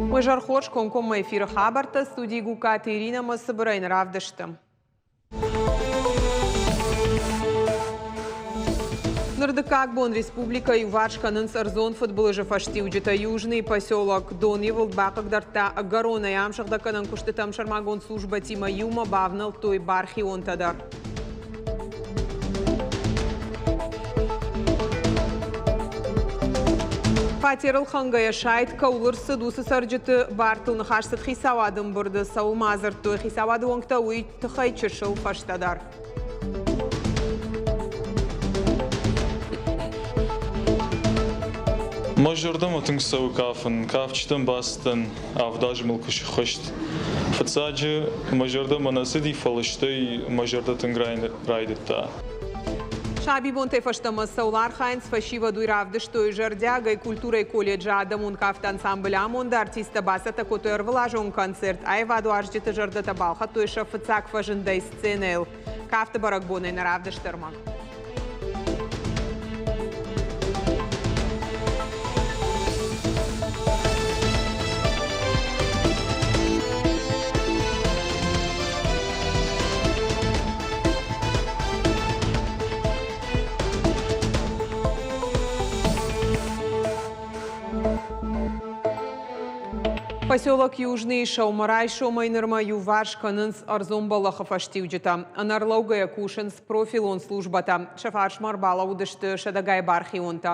Уе зӕр хорз, комкоммӕ эфиры хабӕрттӕ студийы Гуккаты Иринӕ ӕмӕ цыбырӕй нӕ равдысты. Ныр дыккаг бон республикӕ иуварс кӕнынц ӕрдзон фыдбылызы фӕстиуджытӕ. Южный поселок донивылд бахъыгдардта ӕгӕронӕй. Ам сыгъдӕггӕнӕн куыстытӕм сӕрмагонд службӕтимӕ иумӕ бавнӕлдтой бархионтӕ дӕр. Фатерыл хӕнгӕйӕ сайд кӕуыл ӕрцыд, уыцы цӕрджыты бартыл ныхас цыд хицауады ӕмбырды. Цӕуыл ма дзырдтой хицауады уӕнгтӕ, уый тыххӕй чысыл фӕстӕдӕр. Мӕ зӕрдӕмӕ тынг цӕуы кафын. Кафджытӕм бацыдтӕн, авд азы мыл куы сыххӕст. Фыццаджы мӕ зӕрдӕмӕ нӕ цыди, фӕлӕ стӕй мӕ зӕрдӕ тынг райдыдта. Сабибонтӕй фӕстӕмӕ цӕуыл архайынц фӕсивӕд, уый равдыстой зӕрдиагӕй культурӕйы колледжы адӕмон кафты ансамбль «Амонд» артисттӕ бацӕттӕ кодтой ӕрвылазон концерт. Аивадуарзджыты зӕрдӕтӕ балхӕдтой сӕ фыццаг фӕзындӕй сценӕйыл. Кафты бӕрӕгбонӕй нӕ равдысты ӕрмӕг. Поселок Южный сӕумӕрайсомӕй нырмӕ иуварс кӕнынц ӕрдзон бӕллӕхы фӕстиуджытӕ. Ӕнӕрлӕугӕйӕ кусынц профилон службӕтӕ. Сӕ фарсмӕ ӕрбалӕууыдысты сӕдӕгай бархионтӕ.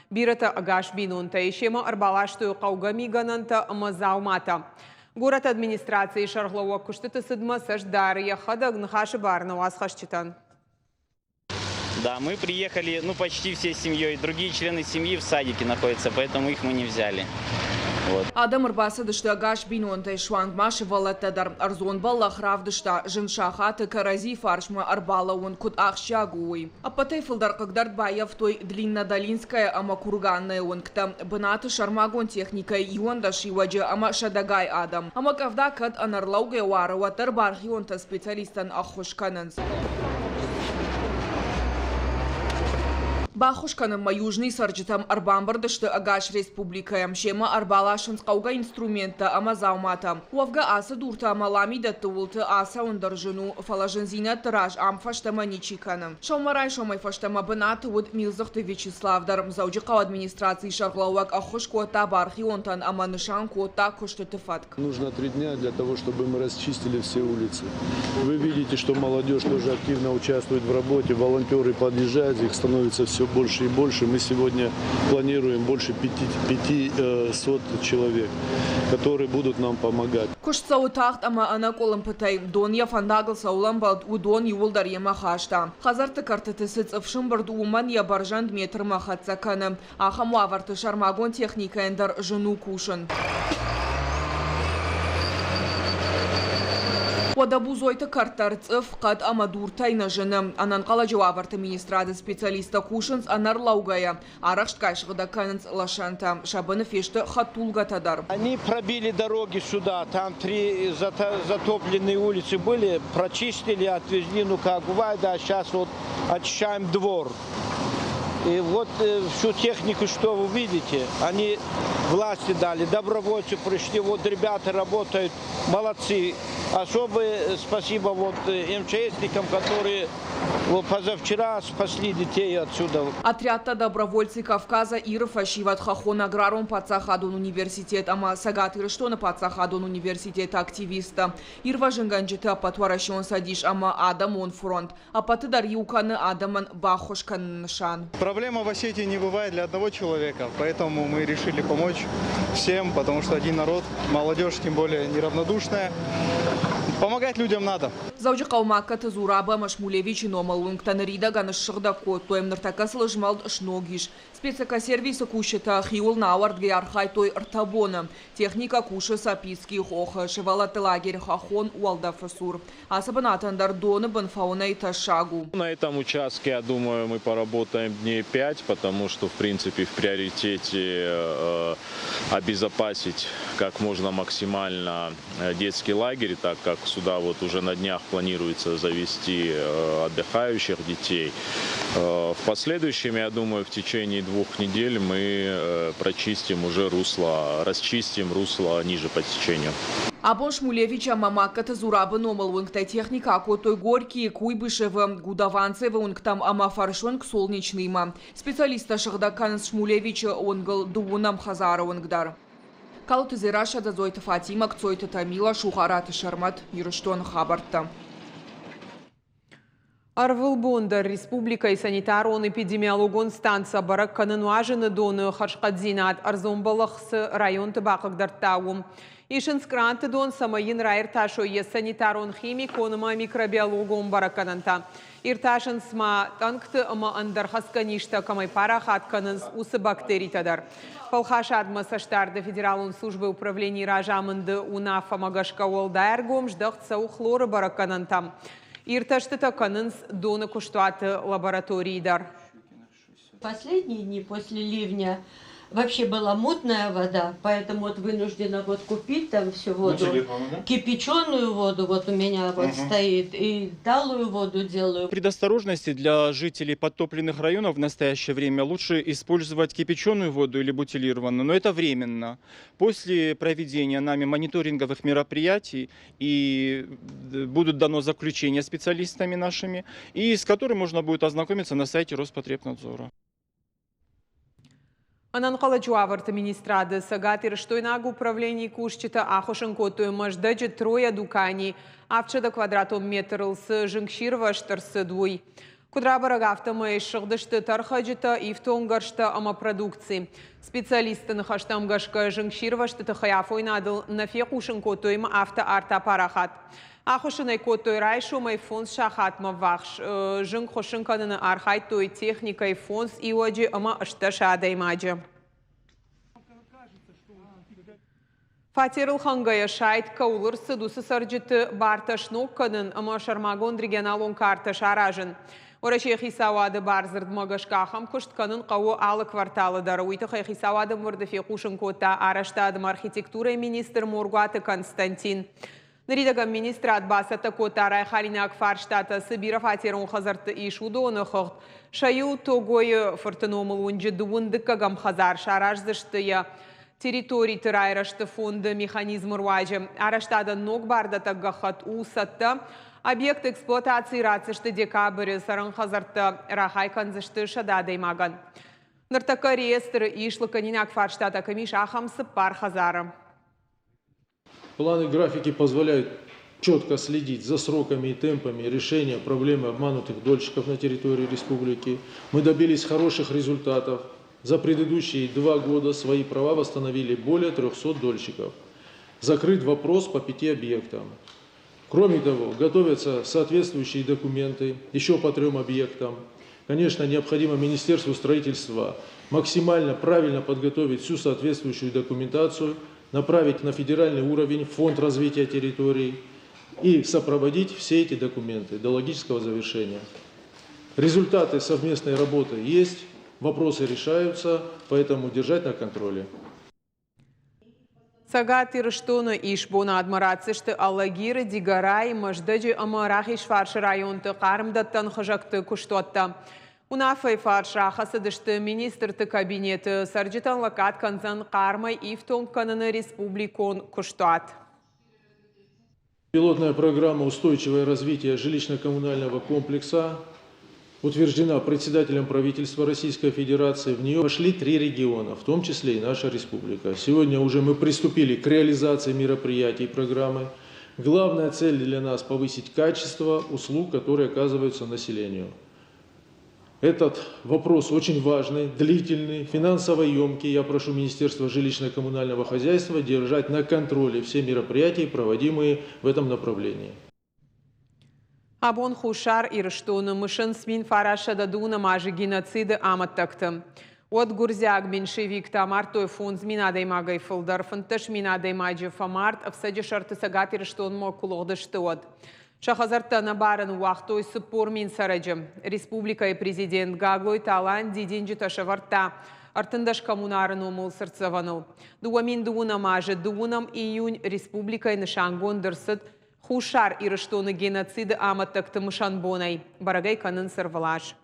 Бирӕтӕ ӕгас бинонтӕй семӕ ӕрбаластой хъӕугӕ мигӕнӕнтӕ ӕмӕ дзауматӕ. Горӕты администрацийы сӕргълӕууӕг куыстыты цыдмӕ цӕст дары йӕхӕдӕг, ныхасы бар нӕ уацхӕсджытӕн. Да, мы приехали, ну, почти всей семьей. Другие члены семьи в садике находятся, поэтому их мы не взяли. Вот. Адӕм ӕрбацыдысты ӕгас бинонтӕй, суанг ма сывӕллӕттӕ дӕр. Ӕрдзон бӕллӕх равдыста, зын сахаты кӕрӕдзи фарсмӕ ӕрбалӕууын куыд ахсджиаг у, уый. Ӕппӕтӕй фылдӕр хъыгдард баййӕфтой Длиннодолинская ӕмӕ Курганная уынгтӕ. Бынаты сӕрмагонд техникӕйы 11 иуӕджы ӕмӕ сӕдӕгай адӕм. Ӕмӕ къӕвда кӕд ӕнӕрлӕугӕ уары, уӕддӕр бархионтӕ специалисттӕн ӕххуыс кӕнынц. Баххуыс кӕнынмӕ Южный цӕрджытӕм ӕрбамбырд сты ӕгас республикӕйӕ. Семӕ ӕрбаласынц хъӕугӕ инструменттӕ ӕмӕ дзауматӕ. Уӕвгӕ ацы дуртӕ ӕмӕ ламидӕтты уылты ацӕуын дӕр зын у, фӕлӕ зындзинӕдты раз ам фӕстӕмӕ ничи кӕны. Сӕумӕрайсомӕй фӕстӕмӕ бынаты уыд Милдзыхты Вячеслав дӕр. Дзӕуджыхъӕуы администрацийы сӕргълӕууӕг ӕххуыс кодта бархионтӕн ӕмӕ нысан кодта куыстыты фӕтк. Нужно 3 дня для того, чтобы мы расчистили все улицы. Вы видите, что молодежь тоже активно участвует в работе, волонтеры подъезжают, их становится все больше и больше. Мы сегодня планируем больше 500 человек, которые будут нам помогать. Куыст цӕуы тагъд ӕмӕ ӕнӕкъуылымпытӕй. Дон йӕ фӕндагыл цӕуыл ӕмбӕлд, уыдон иууылдӕр йемӕ хаста. Хӕдзӕртты кӕртыты цы цъыф сымбырд, уымӕн йӕ бӕрзӕнд метрмӕ хӕццӕ кӕны. Ахӕм уавӕрты сӕрмагонд техникӕйӕн дӕр зын у кусын. Уӕдӕ Бузойты кӕрт дӕр цъыф, хъӕд ӕмӕ дуртӕй нӕ зыны. Ӕнӕнхъӕлӕджы уавӕрты министрады специалисттӕ кусынц ӕнӕрлӕугӕйӕ, арӕхстгай сыгъдӕг кӕнынц лӕсӕнтӕ. Сӕ быны фесты хӕдтулгӕтӕ дӕр. Они пробили дороги сюда, там три затопленные улицы были, прочистили, отвезли, ну как бывает, а сейчас вот очищаем двор. И вот всю технику, что вы видите, они власти дали, добровольцы пришли, вот ребята работают, молодцы. Особое спасибо вот МЧСникам, которые вот позавчера спасли детей отсюда. Отрядтӕ «Добровольцы Кавказа» Иры фӕсивӕд хӕххон аграрон паддзахадон университет ӕмӕ Цӕгат Ирыстоны паддзахадон университеты активисттӕ, ирвӕзынгӕнджыты ӕппӕтуӕрӕсеон цӕдис ӕмӕ Адӕмон фронт. Ӕппӕты дӕр иу кӕны адӕмӕн баххуыс кӕныны нысан. Проблема в Осетии не бывает для одного человека, поэтому мы решили помочь всем, потому что один народ, молодежь тем более неравнодушная. Помогать людям надо. Дзӕуджыхъӕуы Магкаты Зураб ӕмӕ Шмулевичы номыл уынгтӕ ныридӕгӕн ссыгъдӕг кодтой. Ныртӕккӕ сыл змӕлд сног ис. Спецэкосервисы кусджытӕ хиуыл нӕ ауӕрдгӕйӕ архайдтой ӕртӕ боны. Техникӕ кусы Сапицкийы хохы, сывӕллӕтты лагерь хӕххон уӕлдӕфы цур. Ацы бынатӕн дӕр доны бын фӕуынӕй тӕссаг у. На этом участке, я думаю, мы поработаем дней 5, потому что, в принципе, в приоритете обезопасить как можно максимально детский лагерь, так как сюда вот уже на днях Планируется завести отдыхающих детей. В последующем, я думаю, в течение 2 недель мы прочистим уже русло, расчистим русло ниже по течению. Абон Шмулевич ӕмӕ Магкаты Зурабы номыл уынгтӕй техникӕ акодтой Горькийы, Куйбышевы, Гудаванцевы уынгтӕм ӕмӕ фӕрсуынг Солнечныймӕ. Специалисттӕ сыгъдӕг кӕнынц Шмулевичы уынгыл дыууынӕм хӕдзары уынг дӕр. Калоты Дзерассӕ, Дзодзойты Фатимӕ, Кцойты Тамила, Сугъараты Сӕрмӕт, Ирыстоны хабӕрттӕ. Ӕрвылбон дӕр республикӕйы санитарон-эпидемиологон станцӕ бӕрӕг кӕны нуазыны доны хӕрзхъӕддзинад ӕрдзон бӕллӕх цы районты бахъыгдардта, уым. Исынц къранты дон, цӕмӕй йын раиртасой йӕ санитарон-химикон ӕмӕ микробиологон бӕрӕггӕнӕнтӕ. Иртасынц ма тъӕнгты ӕмӕ ӕндӕр хӕцгӕ низтӕ кӕмӕй парахат кӕнынц, уыцы бактеритӕ дӕр. Фӕлхасадмӕ цӕстдарды федералон службӕйы управленийы разамынды уынаффӕмӕ гӕсгӕ уӕлдай ӕргом здӕхт цӕуы хлоры бӕрӕггӕнӕнтӕм. Иртӕстытӕ кӕнынц доны куыстуаты лабораторийы дӕр. Последние дни после ливня вообще была мутная вода, поэтому вот вынуждена вот купить там всю воду. Кипяченую воду вот у меня вот стоит, и талую воду делаю. Предосторожности для жителей подтопленных районов в настоящее время лучше использовать кипяченую воду или бутилированную, но это временно. После проведения нами мониторинговых мероприятий и будут дано заключение специалистами нашими, и с которым можно будет ознакомиться на сайте Роспотребнадзора. Ӕнӕнхъӕлӕджы уавӕрты министрады цӕгатирыстойнаг управленийы кусджытӕ ахуыссын кодтой Мӕздӕджы Троя дукани 700 квадратон метрыл цы зынгсирвӕзт ӕрцыд, уый. Куыд рабӕрӕг, афтӕмӕй ссыгъдысты тӕрхӕджытӕ, ифтонггӕрзтӕ ӕмӕ продукци. Специалистты ныхӕстӕм гӕсгӕ зынгсирвӕзты тыххӕй афойнадыл нӕ фехъусын кодтой ӕмӕ афтӕ арт апарахат. Ахуыссын ӕй кодтой райсомӕй 5 сахатмӕ ввахс. Зынг хуыссын кӕныны архайдтой техникӕйы фондз иуӕджы ӕмӕ 18 адӕймаджы. Фатер ӕлхӕнгӕйӕ сайд кӕуыл ӕрцыд, уыцы цӕрджыты бартӕ сног кӕнын ӕмӕ сӕрмагонд регионалон картӕ саразын. Уӕрӕсейы хицауады бардзырдмӕ гӕсгӕ ахӕм куыст кӕнын хъӕуы алы кварталы дӕр. Уый тыххӕй хицауады ӕмбырды фехъусын кодта арӕзтад ӕмӕ архитектурӕйы министр Моргуаты Константин. Ныридӕгӕн министрад бацӕттӕ кодта райхалинаг фарстатӕ цы бирӕфатерон хӕдзӕртты ис, уыдоны хыгъд. Сӕ иу Тогойы фырты номыл уынджы дыууын дыккӕгӕм хӕдзар сараздзысты йӕ территориты райрӕзты фонды механизмы руаджы. Арӕзтадӕн ног бардӕттӕг гӕххӕтт у цӕттӕ. Объект эксплуатацийы ратдзысты декабры, цӕрӕн хӕдзӕрттӕ рахай кӕндзысты 100 адӕймагӕн. Ныртӕккӕ реестры ис лыггӕнинаг фарстатӕ кӕм ис, ахӕм цыппар хӕдзары. Планы, графики позволяют четко следить за сроками и темпами решения проблемы обманутых дольщиков на территории республики. Мы добились хороших результатов. За предыдущие 2 года свои права восстановили более 300 дольщиков. Закрыт вопрос по пяти объектам. Кроме того, готовятся соответствующие документы еще по трем объектам. Конечно, необходимо Министерству строительства максимально правильно подготовить всю соответствующую документацию, направить на федеральный уровень Фонд развития территорий и сопроводить все эти документы до логического завершения. Результаты совместной работы есть, вопросы решаются, поэтому держать на контроле. Цӕгат Ирыстоны исбонадмӕ ратдзысты Алагиры, Дигорайы, Мӕздӕджы ӕмӕ Рахизфарсы районты хъармдӕттӕн хызӕгты куыстуӕттӕ. Уынаффӕйы фарс рахӕцыдысты министрты кабинеты. Цӕрджытӕн лӕггад кӕндзӕн хъармӕй ифтонг кӕныны республикон куыстуат. Пилотная программа «Устойчивое развитие жилищно-коммунального комплекса» утверждена председателем правительства Российской Федерации. В нее вошли три региона, в том числе и наша республика. Сегодня уже мы приступили к реализации мероприятий программы. Главная цель для нас – повысить качество услуг, которые оказываются населению. Этот вопрос очень важный, длительный, финансово емкий. Я прошу Министерство жилищно-коммунального хозяйства держать на контроле все мероприятия, проводимые в этом направлении. Абон Хуссар Ирыстоны мысынц 1920 азы геноциды амӕттӕгты. Уӕд гуырдзиаг меньшевиктӕ амардтой 5000 адӕймагӕй фылдӕр, 15 000 адӕймаджы фӕмард ӕфцӕджы сӕрты Цӕгат Ирыстонмӕ куы лыгъдысты, уӕд. Сӕ хӕдзӕрттӕ ӕнӕбары ныууагътой 40 000 цӕрӕджы. Республикӕйы президент Гаглойты Алан дидинджытӕ сӕвӕрдта 13 коммунары номыл цыртдзӕвӕныл. 2020 азы 2 июнь республикӕйы нысангонд ӕрцыд. Хуссар Ирыстоны геноциды амӕттӕгты мысӕн бонӕй. Бӕрӕг ӕй кӕнынц ӕрвылаз.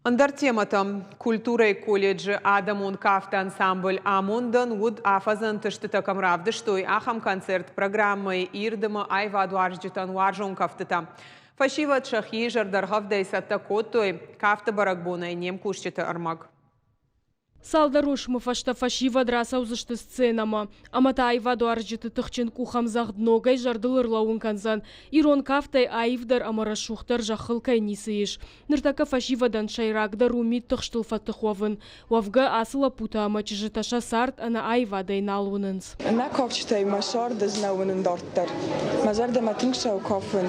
Ӕндӕр темӕтӕм. Культурӕйы колледжы адӕмон кафты ансамбль Амондӕн уыд афӕдзы ӕнтыстытӕ кӕм равдыстой, ахӕм концерт программӕйы ирд ӕмӕ аивадуарзджытӕн уарзон кӕфтытӕ. Фӕсивӕд сӕхи зӕрдӕргъӕвдӕй цӕттӕ кодтой кафты бӕрӕгбонӕй не мкусджыты ӕрмӕг. Цалдӕр уысмы фӕстӕ фӕсивӕд рацӕудзысты сценӕмӕ ӕмӕ та аивадуарзджыты тыхджын къухӕмдзӕгъд ногӕй зӕрдыл ӕрлӕууын кӕндзӕн, ирон кафтӕй аивдӕр ӕмӕ рӕсугъддӕр зӕххыл кӕй ницы ис. Ныртӕккӕ фӕсивӕдӕн сӕйрагдӕр у мидтыхстыл фӕтых уӕвын. Уӕвгӕ, ацы лӕппутӕ ӕмӕ чызджытӕ сӕ цард ӕнӕ аивадӕй нал уынынц. Мӕ кафджытӕй мӕ цард ӕз нӕ уынын дарддӕр. Мӕ зӕрдӕмӕ тынг цӕуы кафын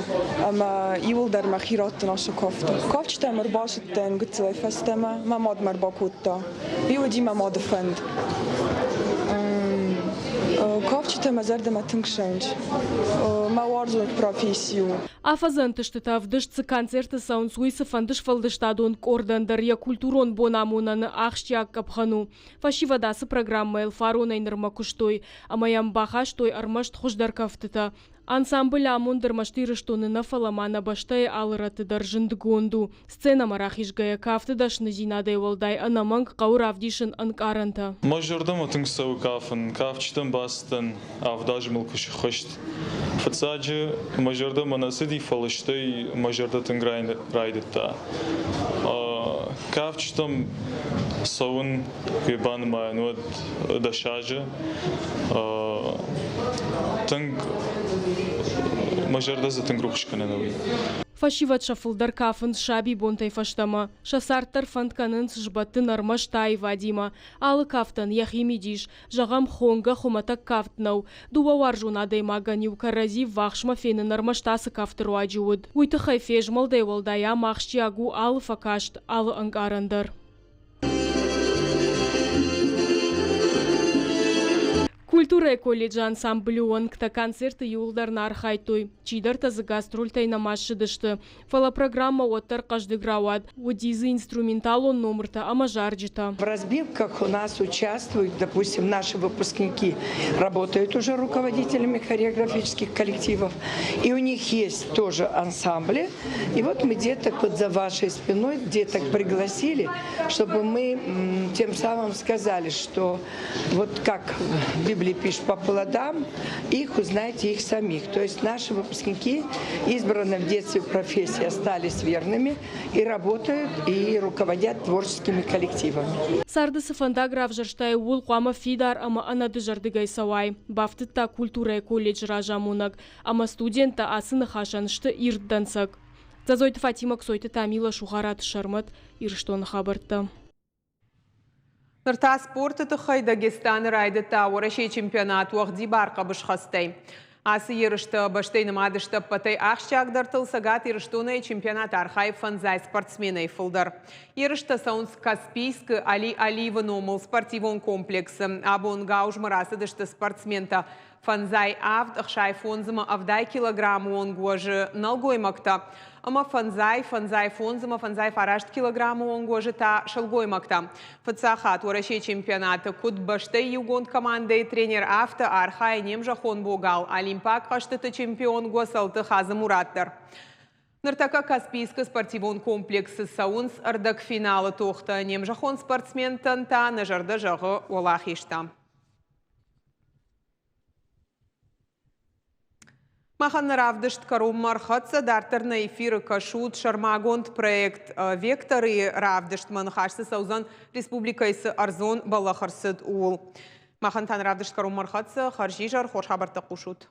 ӕмӕ иуылдӕр мӕхи раттын ацы кафты. Кафджытӕм ӕрбацыдтӕн гыццылӕй фӕстӕмӕ, мӕ мад мӕ ӕрбакодта. Уый уыди мӕ мады фӕнд. Кафджытӕ мӕ зӕрдӕмӕ тынг цӕуынц. Мӕ уарзон професси у. Афӕдзы ӕнтыстытӕ ӕвдыст цы концерты цӕуынц, уый цыфӕнды сфӕлдыстадон къордӕн дӕр йӕ культурон бонамонӕны ахсджиаг къӕпхӕн у. Фӕсивӕд ацы программӕйыл фаронӕй нырмӕ куыстой ӕмӕ йӕм бахастой ӕрмӕст хуыздӕр кӕфтытӕ. Ансамбль Амонд ӕрмӕст Ирыстоны нӕ, фӕлӕ ма нӕ бӕстӕйы алы рӕтты дӕр зындгонд у. Сценӕмӕ рахизгӕйӕ кафты дӕсныдзинадӕй уӕлдай ӕнӕмӕнг хъӕуы равдисын ӕнкъарӕнтӕ. Мӕ зӕрдӕмӕ тынг цӕуы кафын. Кафджытӕм бацыдтӕн, авд азы мыл куы сыххӕст. Фыццаджы мӕ зӕрдӕмӕ нӕ цыди, фӕлӕ стӕй мӕ зӕрдӕ тынг райдыдта. Кафджытӕм цӕуын куы банымайын, уӕд 10 азы. Тынг мӕ зӕрдӕ дзы тынг рухс кӕны уый. Фӕсивӕд сӕ фылдӕр кафынц сабибонтӕй фӕстӕмӕ. Сӕ цард дӕр фӕнд кӕнынц сбӕттын ӕрмӕст аивадимӕ. Алы кафтӕн йӕхи мидис. Зӕгъӕм, хонгӕ хуымӕтӕг кафт нӕу. Дыууӕ уарзон адӕймагӕн-иу кӕрӕдзи ввахсмӕ фенын ӕрмӕст ацы кафты руаджы уыд. Уый тыххӕй фезмӕлдӕй уӕлдай ам ахсджиаг у алы фӕкаст, алы ӕнкъарӕн дӕр. Культурӕйы колледжы ансамблы уӕнгтӕ концерты иууылдӕр нӕ архайдтой, чидӕртӕ дзы гастрольтӕй нӕма ссыдысты. Фӕлӕ программӕ уӕддӕр хъӕздыг рауад, уыди дзы инструменталон номыртӕ ӕмӕ зарджытӕ. В разбивках у нас участвуют, допустим, наши выпускники работают уже руководителями хореографических коллективов, и у них есть тоже ансамбли. И вот мы деток вот за вашей спиной деток пригласили, чтобы мы тем самым сказали, что вот как в Библии пишут, по плодам их узнаете их самих. То есть наши выпускники, избранные в детстве профессии, остались верными и работают, и руководят творческими коллективами. Царды цы фӕндаг равзӕрстай, ууыл хъуамӕ фидар ӕмӕ ӕнӕдызӕрдыгӕй цӕуай, бафтыдта культурӕйы колледжы разамонӕг, ӕмӕ студенттӕ ацы ныхасӕн сты ирд дӕнцӕг. Дзӕдзойты Фатимӕ, Кцойты Тамила, Сугъараты Сӕрмӕт, Ирыстоны хабӕрттӕ. Ныр та спорты тыххӕй Дагестаны райдыдта Уӕрӕсейы чемпионат уӕгъдибар хъӕбысхӕстӕй. Ацы ерыстӕ бӕстӕй нымад сты ӕппӕтӕй ахсджиагдӕртыл. Цӕгат Ирыстонӕй чемпионат архайы фӕндзай спортсменӕй фылдӕр. Ерыстӕ цӕуынц Каспийскы Али Алиевы номыл спортивон комплексы. Абон гаузмӕ рацыдысты спортсментӕ 57, 65 ӕмӕ 70 килограммы онг уӕзы нӕлгоймӕгтӕ ӕмӕ фӕндзай, 55 ӕмӕ 59 килограммы онг уӕзы та сылгоймӕгтӕ. Фыццаг хатт Уӕрӕсейы чемпионаты куыд бӕстӕйы иугонд командӕйы тренер, афтӕ архайы не мзӕххон богал, Олимпаг хъӕзтыты чемпион Гуӕцӕлты Хадзымурат дӕр. Ныртӕккӕ Каспийскы спортивон комплексы цӕуынц ӕрдӕгфиналы тохтӕ. Не мзӕххон спортсментӕн та нӕ зӕрдӕ зӕгъы уӕлахизтӕ. Махӕн нӕ равдыст кӕронмӕ ӕрхӕццӕ. Дарддӕр нӕ эфиры кӕсут сӕрмагонд проект «Векторы» равдыстмӕ. Ныхас дзы цӕудзӕн республикӕйы цы ӕрдзон бӕллӕх ӕрцыд, ууыл. Махӕн та нӕ равдыст кӕронмӕ ӕрхӕццӕ. Хӕрзизӕр, хорз хабӕрттӕ хъусут.